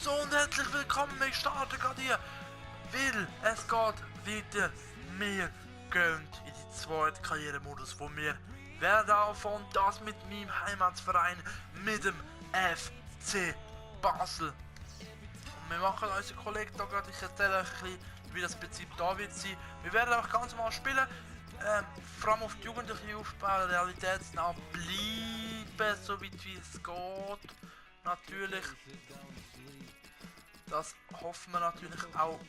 So und herzlich willkommen, ich starte gerade hier, weil es geht wieder, wir gehen in die zweite Karrieremodus, wo wir werden anfangen, das mit meinem Heimatverein, mit dem FC Basel. Und wir machen unsere Kollegen da gerade, ich erzähle euch ein bisschen, wie das Prinzip da wird sein. Wir werden auch ganz normal spielen, vor allem auf die Jugendliche aufbauen, realitätsnah bleiben, so weit wie es geht. Natürlich, das hoffen wir natürlich auch,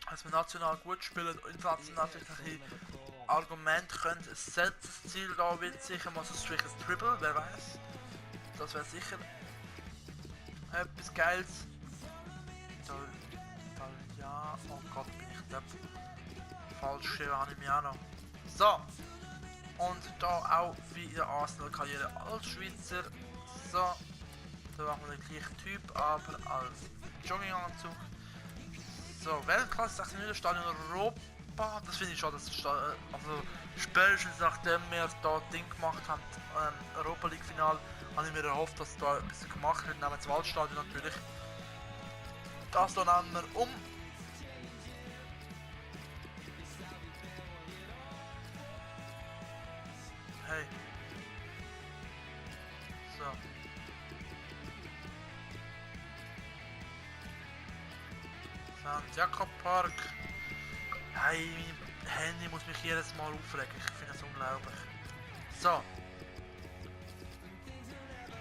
dass wir national gut spielen und international natürlich ein Argument können. Ein selbstes Ziel da wird sicher mal so vielleicht ein Triple, wer weiß. Das wäre sicher etwas Geiles. Ja, oh Gott, bin ich da falsch geschrieben, habe ich mich auch noch. So, und da auch wie in der Arsenal-Karriere als Schweizer. So, da machen wir den gleichen Typ, aber als Jogginganzug. So, Weltklasse 6 Stadion Europa. Das finde ich schon, dass also spätestens nachdem wir da Ding gemacht haben, Europa League Final, habe ich mir erhofft, dass da etwas gemacht wird, nämlich das Waldstadion natürlich. Das da nehmen wir um. Hey. So. Santiago Park. Hey, mein Handy muss mich jedes Mal aufregen. Ich finde das unglaublich. So.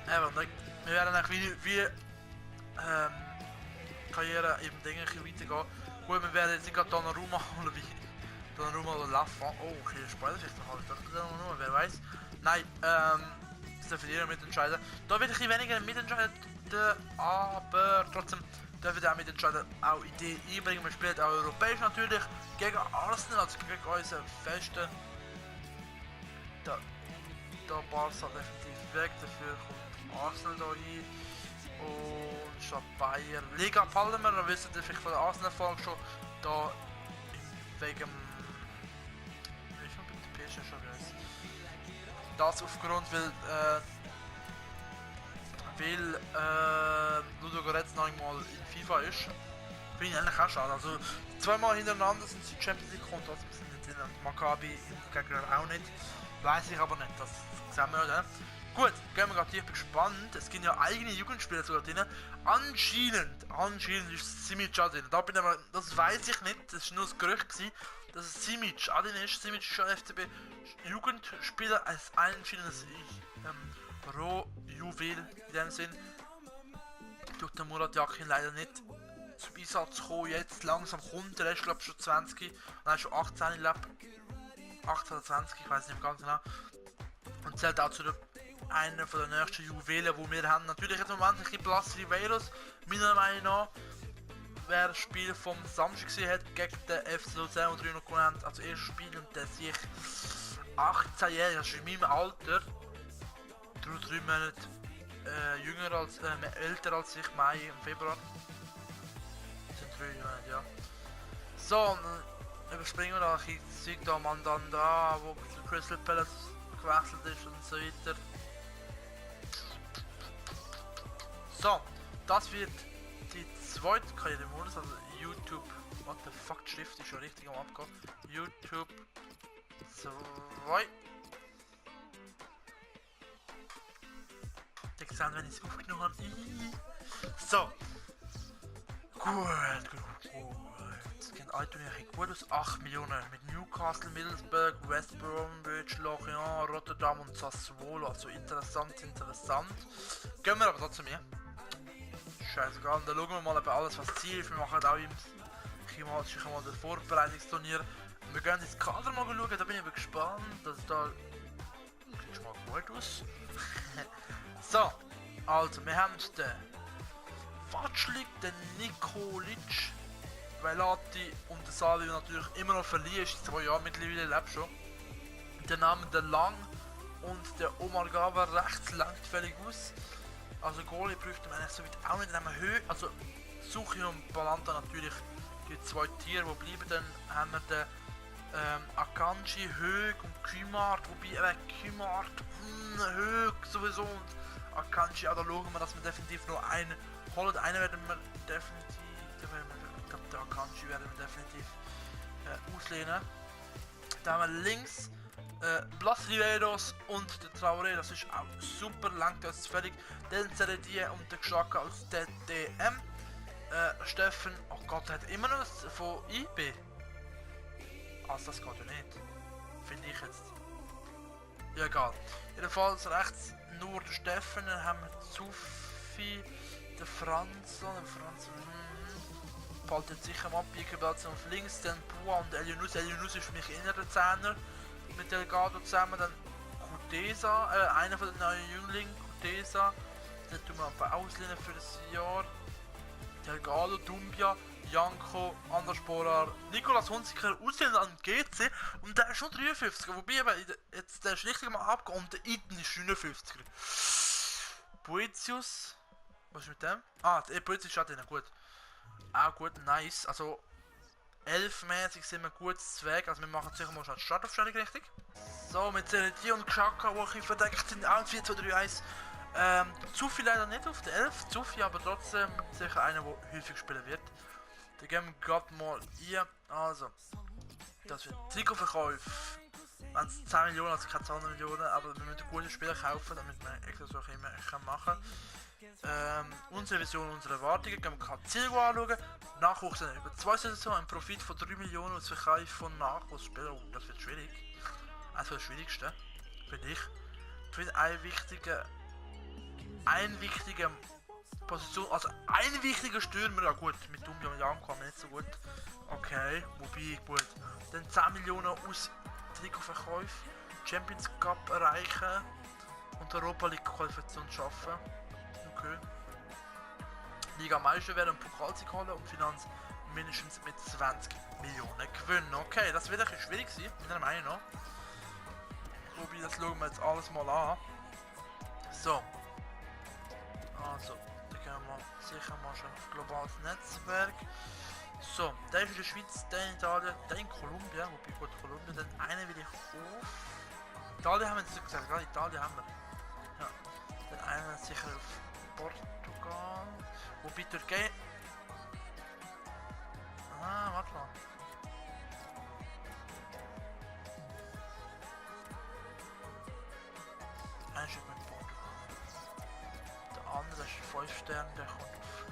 Eben, wir werden eigentlich wie Karriere im Ding weitergehen. Gut, wir werden jetzt nicht gerade Donnarumma holen, wie Donnarumma oder Lafont. Oh, okay, Spieler vielleicht noch. Ich dachte Donnarumma, wer weiß. Nein, das dürfen ihr mitentscheiden. Da wird ein bisschen weniger mitentscheiden, aber trotzdem dürfen wir auch mitentscheiden, auch Ideen einbringen. Wir spielen auch europäisch natürlich gegen Arsenal, also gegen unseren festen. Da Barca definitiv weg, dafür kommt Arsenal da rein. Und schon Bayern. Liga Palmer, da wisst ihr vielleicht von der Arsenal-Folge schon, da wegen. Wie ist man bei der PSG schon gewesen? Das aufgrund, weil Ludo Goretz noch einmal in FIFA ist. Finde ich eigentlich auch schade. Also zweimal hintereinander sind sie Champions League gekommen, trotzdem sind sie nicht drin. Maccabi im Gegner auch nicht. Weiß ich aber nicht, das sehen wir ja. Gut, gehen wir gerade hier, ich bin gespannt. Es gibt ja eigene Jugendspieler sogar drin. Anscheinend ist Simic auch drin. Das weiß ich nicht, das war nur das Gerücht gewesen, dass es Simic auch drin ist. Simic ist schon FCB Jugendspieler, als anscheinendes Rohjuwel in dem Sinn. Durch den Murat Yakin leider nicht zum Einsatz gekommen. Jetzt langsam kommt, der ist glaube ich schon 20. Nein, schon 18, ich glaube 18 oder 20, ich weiß nicht ganz genau. Und zählt auch zu einer von der nächsten Juwelen, die wir haben. Natürlich jetzt im Moment ein bisschen Blas Riveiros, meiner Meinung nach. Wer das Spiel vom Samstag gesehen hat gegen den FC Luzern und 3 noch gewonnen, also erstes Spiel, und der sich 18-jährig, also in meinem Alter, 3 Monate älter als ich, Mai im Februar. Das sind 3 Monate, ja. So, dann überspringen wir da ein bisschen da Mandanda, wo zu Crystal Palace gewechselt ist und so weiter. So, das wird die zweite Karrieremodus, also YouTube. What the fuck, die Schrift ist schon richtig am Abgehen. YouTube 2. Ich gesehen, wenn ich es aufgenommen habe. So. Gut. Es geht eigentlich gut aus. 8 Millionen mit Newcastle, Middlesbrough, West Bromwich, Lorient, Rotterdam und Sassuolo. Also interessant. Gehen wir aber trotzdem hier. Scheißegal, dann schauen wir mal bei alles, was Ziel ist. Wir machen auch im mal das Vorbereitungsturnier. Wir gehen ins Kader mal schauen, da bin ich gespannt. Das da sieht schon mal gut aus. So, also wir haben den Fatschlik, den Nikolic, Velati und den Salvi natürlich immer noch verliehen, ist 2 Jahre mittlerweile, lebt schon. Der Name der Lang und der Omar Gava rechts langt völlig aus. Also Goalie prüft man eigentlich so weit auch nicht in einer Höhe. Also Suchi und Balanta natürlich die 2 Tiere, die bleiben. Dann haben wir den Akanji, Hög und Kümart, wobei Kümart, Hög sowieso und Akanji, auch da schauen wir, dass wir definitiv noch einen holen. Einen werden wir definitiv, ich glaube der Akanji werden wir definitiv auslehnen. Da haben wir links Blas Riveros und der Traoré, das ist auch super lang, das ist völlig. Dann Zeredie und der Geschaka aus der DM. Steffen, oh Gott, hat immer noch was von IB. Also das geht ja nicht. Finde ich jetzt. Ja, egal. Jedenfalls rechts nur der Steffen, dann haben wir Zufi, der Franz, fällt jetzt sicher am Abbiegenplatz auf links, dann Pua und Elionus. Elionus ist für mich innerer Zehner mit Delgado zusammen, dann Kutesa, einer von den neuen Jünglingen, Kutesa, den tun wir einfach auslehnen für das Jahr. Delgado, Dumbia, Janko, Andersporar, Nicolas Hunziker auslehnen an GC und der ist schon 53, wobei eben jetzt der ist richtig mal abgegangen und der Iten ist 59er. Boetius, was ist mit dem? Ah, der Boetius ist auch drin, gut. Auch gut, nice, also 11-mäßig sind wir gut zu Weg, also wir machen sicher mal schon die Startaufstellung richtig. So, mit Sereti und Xhaka, die ein bisschen verdeckt sind, auch 4, 2, 3, 1. Zufi leider nicht auf der 11, Zufi aber trotzdem sicher einer, der häufig spielen wird. Da gehen wir gerade mal hier, also, das wird Trikotverkauf. Wenn es 10 Millionen, also keine 200 Millionen, aber wir müssen gute Spieler kaufen, damit wir extra so immer machen. Unsere Vision, unsere Erwartungen, gehen wir gerade Zielgo anschauen. Nachwuchs über 2 Saisonen, ein Profit von 3 Millionen aus Verkauf von Nachwuchsspielern. Oh, das wird schwierig. Eines der schwierigsten, finde ich. Ich finde ein wichtiger Position, also ein wichtiger Stürmer, ja gut, mit Dumbia und Janko haben wir nicht so gut. Okay, wobei, gut. Dann 10 Millionen aus Trikotverkauf, Champions Cup erreichen und Europa League Qualifikation schaffen. Okay. Liga Meister werden, Pokalsieg holen und Finanz mindestens mit 20 Millionen gewinnen. Okay, das wird ein bisschen schwierig sein, mit einer Meinung. Wobei, das schauen wir jetzt alles mal an. So. Also, da gehen wir sicher mal schon auf globales Netzwerk. So, der ist in der Schweiz, der in Italien, der in Kolumbien, wobei gut Kolumbien, dann einen will ich auf. Italien haben wir jetzt gesagt, gerade Italien haben wir. Ja, dann einen sicher auf Portugal, wobei Türkei. Ah, warte mal. Ein Stück mit Portugal. Der andere ist 5 Sterne, der kommt auf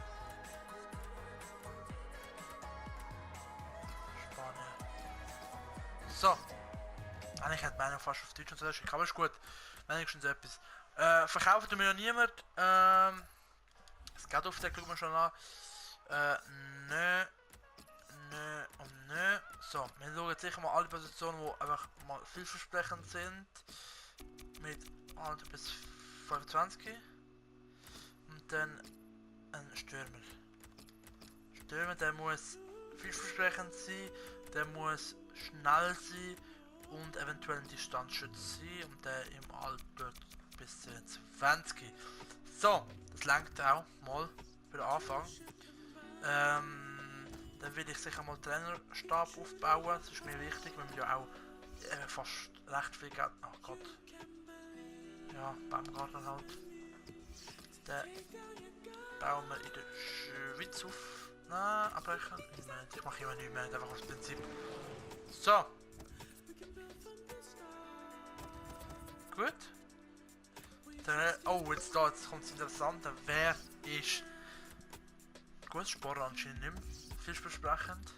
Spanien. So. Eigentlich hätte man fast auf Deutsch und so schicken, aber ist gut. Wenigstens etwas. Verkaufen tun wir ja niemand. Das Geldaufdeck schauen wir schon an. Nö und nö. So, wir schauen sicher mal alle Positionen, die einfach mal vielversprechend sind. Mit 1 bis 25. Und dann ein Stürmer. Stürmer, der muss vielversprechend sein, der muss schnell sein und eventuell ein Distanzschütze sein und der im Alter bis 20. So, das langt auch mal für den Anfang. Dann will ich sicher mal Trainerstab aufbauen, das ist mir wichtig, weil wir ja auch fast recht viel Geld. Oh Gott. Ja, Baumgartner halt. Den bauen wir in der Schweiz auf. Nein, abbrechen. Ich mache immer nicht mehr, einfach aufs Prinzip. So. Gut. Oh, jetzt kommt es interessant. Wer ist. Gut, Sport anscheinend nicht mehr vielversprechend.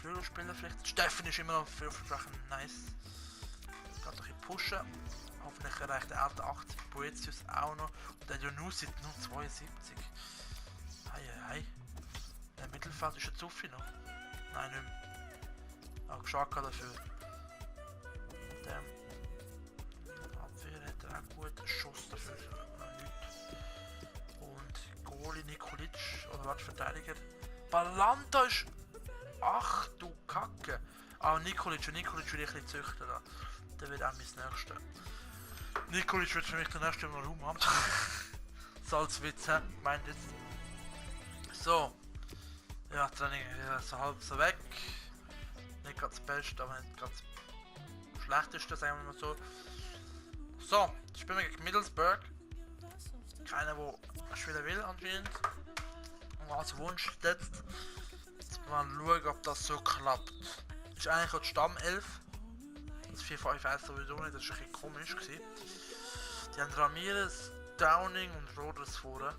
Flügelspieler vielleicht. Steffen ist immer noch vielversprechend. Nice. Geht ein bisschen pushen. Hoffentlich erreicht der alte 80. Boetius auch noch. Und der Janus sind nur 72. Hei. Der Mittelfeld ist jetzt Zuffi noch. Nein, nicht mehr. Auch Xhaka dafür. Der Abwehr hat auch guten Schuss dafür. Und Goalie Nikolic, oder was, Verteidiger. Balanta ist. Ach du Kacke. Ah, Nikolic will ich ein bisschen züchten. Da. Der wird auch mein nächster. Nikolic wird für mich der nächste im Raum haben. Salzwitz, meint jetzt. So. Ja, Training ist so halb so weg. Nicht ganz das Beste, aber nicht ganz das Schlechteste, sagen wir mal so. So, spielen wir gegen Middlesbrough. keiner, der spielen will anscheinend. Und als Wunsch setzt. Jetzt mal schauen, ob das so klappt. Ist eigentlich auch die Stammelf. Das 4-5-1 sowieso nicht, das war ein bisschen komisch gewesen. Die haben Ramirez, Downing und Rodgers vorne.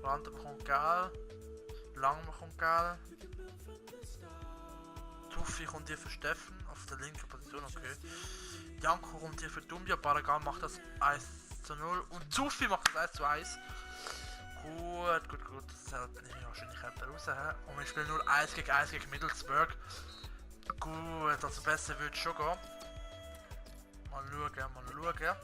Brandner bekommt Gel. Lang bekommt Gel. Tuffi kommt hier für Steffen auf der linken Position, okay. Janko kommt hier für Dumbia, Baragan macht das 1:0 und Tuffi macht das 1:1. Gut, das sollte nicht wahrscheinlich jemand raus. Und wir spielen nur 1 gegen 1 gegen Middlesbrough. Gut, also besser wird es schon gehen. Mal schauen.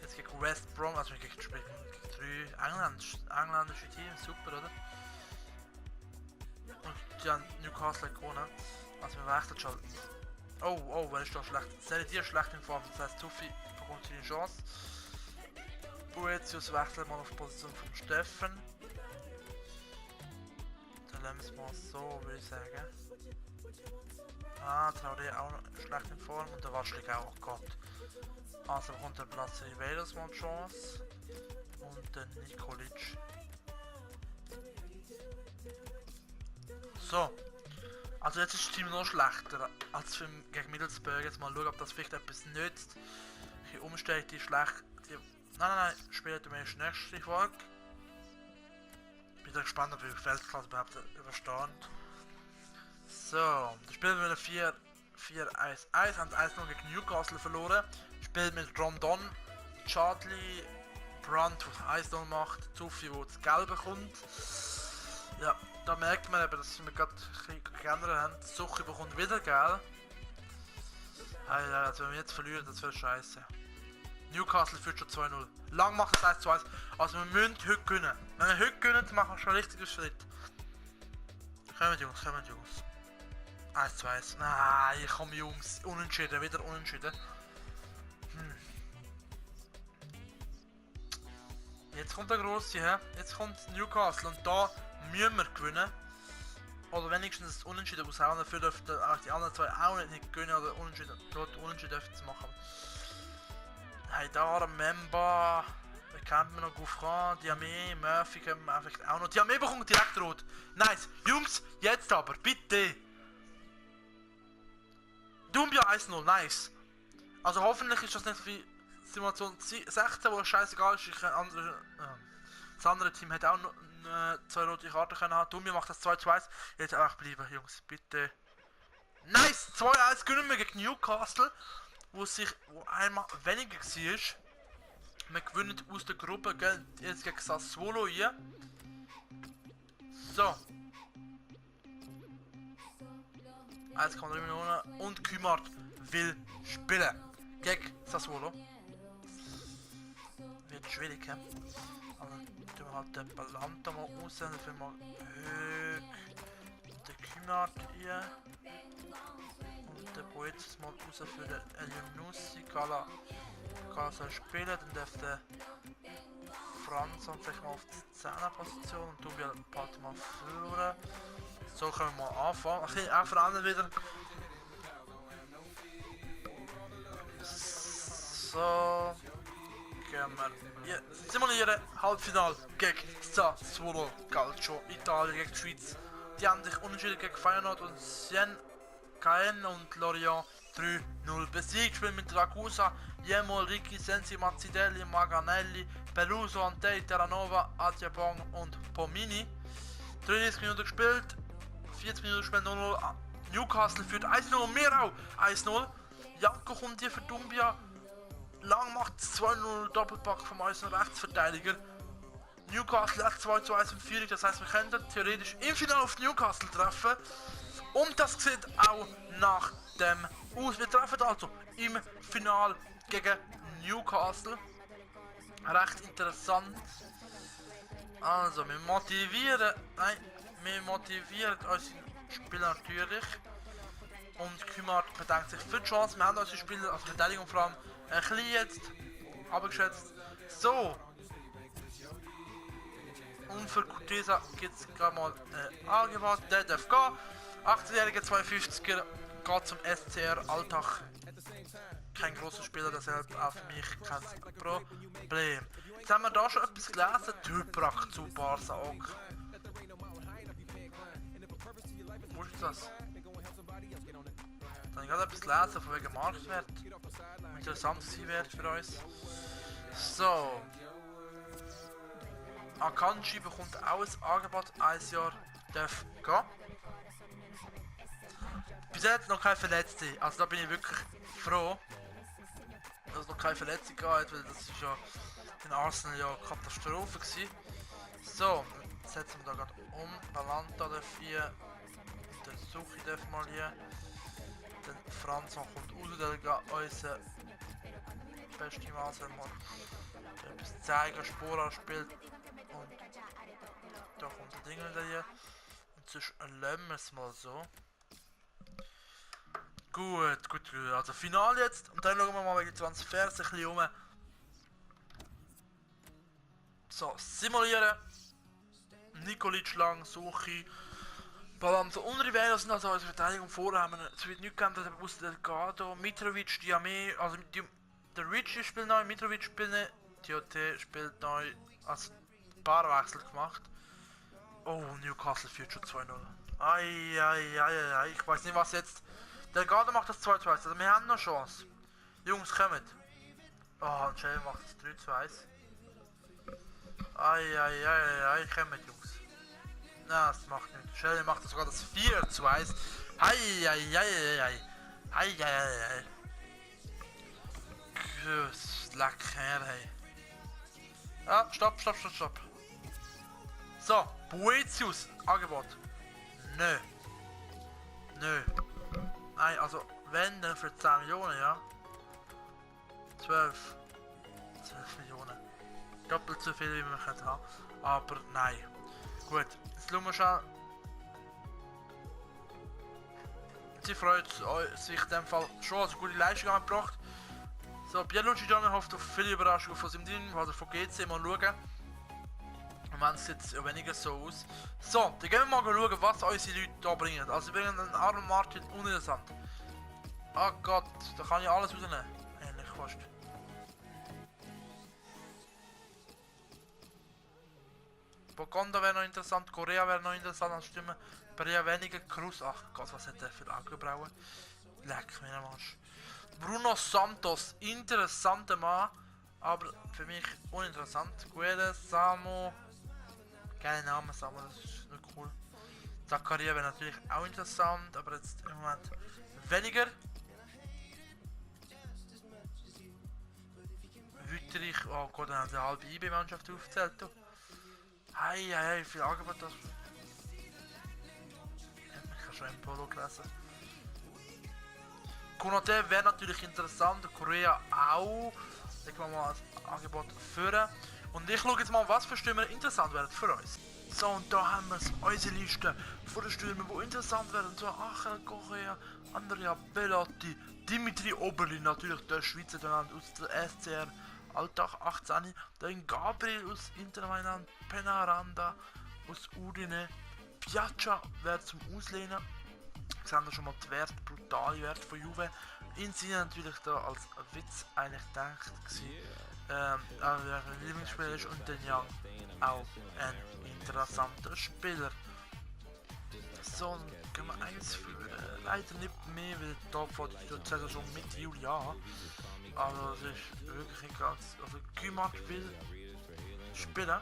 Jetzt gegen West Brom, also wir spielen gegen 3 engländische Teams, super, oder? Und die haben Newcastle gewonnen. Also wir wechseln schon. Oh, wer ist da schlecht? Seid ihr schlecht in Form? Das heißt, Tuffi bekommt seine Chance. Boetius wechselt mal auf die Position von Steffen. Dann lassen wir es mal so, würde ich sagen. Traoré auch noch schlecht in Form und der Waschlik auch, Gott. Also bekommt der Platz Riveros mal die Chance. Und dann Nikolic. So. Also jetzt ist das Team noch schlechter als gegen Middlesbrough. Jetzt mal schauen, ob das vielleicht etwas nützt. Die Umstellung, die schlecht. Nein, spielt mir erst nächste Folge. Bin gespannt, ob ich die Weltklasse überhaupt überstand. So, da spielen wir eine 4-1-1, haben 1-0 gegen Newcastle verloren. Spielt mit Rondon, Chadley, Brandt, der 1-0 macht, Zuffi, der das Gelbe bekommt. Ja, da merkt man eben, dass wir gerade geändert haben. Suchi bekommt wieder Gel. Also wenn wir jetzt verlieren, das wäre scheiße. Newcastle führt schon 2-0. Lang macht es 1:1. Also wir müssen heute gewinnen. Wenn wir heute gewinnen, dann machen wir schon einen richtigen Schritt. Kommen Jungs. 1:1. Nein, komm Jungs. Unentschieden, wieder unentschieden. Jetzt kommt der Grosse, hä? Jetzt kommt Newcastle und da müssen wir gewinnen. Oder wenigstens das Unentschieden aushauen. Dafür dürften auch die anderen zwei auch nicht gewinnen oder Unentschieden dürfen zu machen. Haidar, Memba, da kennt man noch Gouffran, Diamé, Murphy können wir einfach auch noch. Diamé bekommt direkt rot. Nice. Jungs, jetzt aber, bitte. Dumbia 1:0, nice. Also hoffentlich ist das nicht wie Simulation 16, wo es scheißegal ist. Das andere Team hätte auch noch 2 rote Karten können haben. Dumbia macht das 2:1. Jetzt auch bleiben, Jungs, bitte. Nice, 2:1 gewinnen wir gegen Newcastle. Wo einmal weniger war. Wir gewinnen aus der Gruppe, gell? Jetzt gegen Sassuolo hier. So. 1,3 Millionen und Kümart will spielen. Gegen Sassuolo. Wird schwierig, he? Aber dann tun wir halt den Ballant mal raus, dafür mal Höck. Der Kümart hier. Und der Boetius mal raus für den Elionussi. Gala soll spielen, dann darf der Franz sich mal auf die 10er-Position und tun wir bald mal führen. So können wir mal anfangen. Okay, auch verändern wieder. So. Gehen wir. Hier simulieren Halbfinale gegen Sassuolo Calcio Italien gegen die Schweiz. Die haben sich unentschieden gegen Feyenoord und Caen und Lorient 3-0 besiegt. Spielen mit Ragusa, Jemol, Ricky, Sensi, Mazzidelli, Maganelli, Peluso, Antei, Terranova, Adjabong und Pomini. 33 Minuten gespielt, 40 Minuten gespielt, 0-0. Newcastle führt 1-0 und wir auch 1-0. Janko kommt hier für Dumbia. Lang macht 2-0 Doppelpack vom unseren Rechtsverteidiger. Newcastle hat 2:1 in Führung, das heisst wir könnten theoretisch im Finale auf Newcastle treffen. Und das sieht auch nach dem aus. Wir treffen also im Finale gegen Newcastle. Recht interessant. Also wir motivieren unsere Spieler natürlich. Und Kümart bedankt sich für die Chance. Wir haben unsere Spieler als Verteidigung vor allem ein bisschen jetzt abgeschätzt. So. Und für Cortesa gibt es gerade mal ein Angebot. Der darf gehen. 18-jähriger 52er geht zum SCR Alltag. kein großer Spieler, deshalb auch für mich kein Problem. Jetzt haben wir da schon etwas gelesen, Toprak zu Barca auch. Wo ist das? Dann habe ich gerade etwas gelesen von wegen Marktwert. Interessant sein wird für uns. So. Akanji bekommt auch ein Angebot, 1 Jahr darf gehen. Bis jetzt noch keine Verletzte, also da bin ich wirklich froh, dass es noch keine Verletzung gab, weil das ist ja in Arsenal ja Katastrophe gewesen. So, jetzt setzen wir da gerade um. Balanta darf hier, der Suchi darf mal hier. Dann Franz kommt raus, der unser beste Maßnahme mal etwas zeigen, Spora spielt und da kommt der Ding wieder hier. Und sonst lassen wir es mal so. Gut, also Finale jetzt und dann schauen wir mal wegen Transfers ein bisschen um. So, simulieren. Nikolic lang, Suchi. Balance und Rivera sind also als Verteidigung vorher, haben wir es wird nicht gegeben, dass er wusste, Delgado, Mitrovic, Diame, also der Ricci spielt neu, Mitrovic spielt neu, Diote spielt neu, also ein paar Wechsel gemacht. Oh, Newcastle führt schon 2-0. Ai, ich weiß nicht was jetzt. Delgado macht das 2-2, also wir haben noch Chance. Jungs, kommt. Oh, und Shell macht das 3-2. Ai, kommt Jungs. Na, das macht nicht. Shell macht sogar das 4-1. Ai. Lecker, hey. Ah, stopp. So, Boetius, Angebot. Nö. Nein, also, wenn, dann für 10 Millionen, ja. 12 Millionen. Doppelt so viel, wie wir können haben. Aber nein. Gut, jetzt schauen wir schon. Sie freut sich in dem Fall schon, also gute Leistung angebracht. So, Bielucci hofft auf viele Überraschungen von seinem Team, also von GC, mal schauen. Im Moment sieht es ja weniger so aus. So, dann gehen wir mal schauen, was unsere Leute hier bringen. Also, wir bringen einen Aaron Martin uninteressant. Ah Gott, da kann ich alles rausnehmen. Ähnlich fast. Bokonda wäre noch interessant, Korea wäre noch interessant als Stimme. Korea weniger, Cruz, ach Gott, was hat der für Augenbrauen? Leck mir am Arsch. Bruno Santos, interessanter Mann, aber für mich uninteressant. Guede, Samo, keine Name, Samo, das ist nicht cool. Zakaria wäre natürlich auch interessant, aber jetzt im Moment weniger. Wüterich, oh Gott, dann hat er eine halbe IB-Mannschaft aufgezählt. Hey, viel Angebot das. Ich habe schon im Polo gelesen. Konate wäre natürlich interessant, Korea auch. Legen wir mal ein Angebot führen. Und ich schaue jetzt mal, was für Stürmer interessant werden für uns. So, und da haben wir unsere Liste von den Stürmern, die interessant werden. So Achel, Korea, Andrea Bellotti, Dimitri Oberlin, natürlich der Schweizer Talent aus der SCR. Alltag 18, dann Gabriel aus Inter Mailand, Penaranda aus Udine, Piazza wäre zum Auslehnen. Jetzt haben wir schon mal die Werte, brutale Werte von Juve. Insigne natürlich da als Witz eigentlich gedacht der Lieblingsspieler ist und den Young auch ein interessanter Spieler. So, dann können wir eins führen. Leider nicht mehr, weil da fängt die Saison schon Mitte Juli an. Aber es ist wirklich nicht ganz. Also Kümmert will spielen.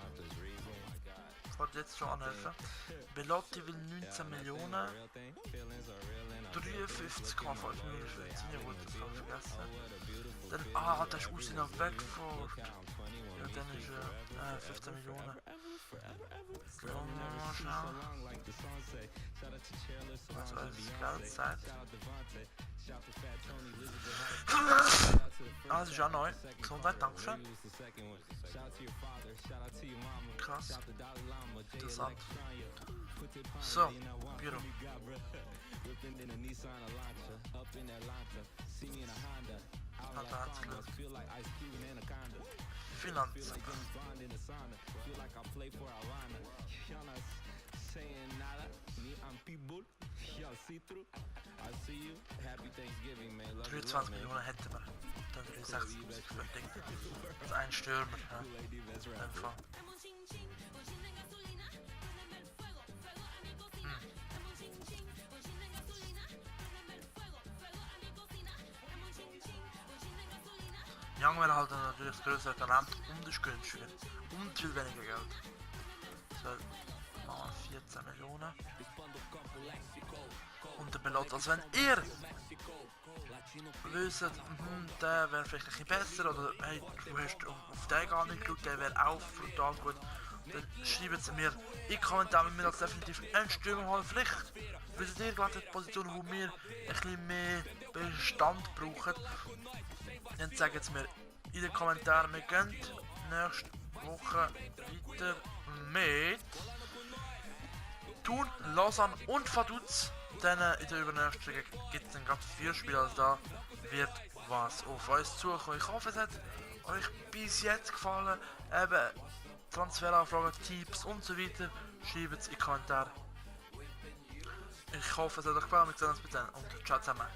Fährt jetzt schon anhelfen. Belotti will 19 Millionen. 53,5 Millionen Schweizer. Gut, das habe ich vergessen. Dann, das ist Usi noch weggefahren. Ja, dann ist 15 Millionen. Mal schauen. Was alles Geld sagt. Ah, das ist auch neu. Gesundheit, Dankeschön. Krass. Interessant. So, Büro. Finanzen. 23 Millionen hätten wir. Dann 63 verdient. Das ist ein Stürmer. Ja. Einfach. Young wäre halt natürlich das größere Talent und ist günstiger. Und viel weniger Geld. So, 14 Millionen. Und der Belot, also wenn ihr wisst, der wäre vielleicht ein bisschen besser oder hey, du hast auf den gar nicht geschaut, der wäre auch brutal gut, dann schreibt es mir in die Kommentare, wenn wir das definitiv einen Stürmer holen. Vielleicht wisst ihr gerade die Position, wo wir ein bisschen mehr Bestand brauchen. Dann sagt es mir in den Kommentaren, wir gehen nächste Woche weiter mit Thun, Lausanne und Vaduz. Dann in der übernächsten gibt es dann gerade 4 Spiele, also da wird was auf uns zukommen. Ich hoffe, es hat euch bis jetzt gefallen. Eben Transferanfragen, Tipps und so weiter. Schreibt es in die Kommentare. Ich hoffe, es hat euch gefallen. Wir sehen uns bis dann und ciao zusammen.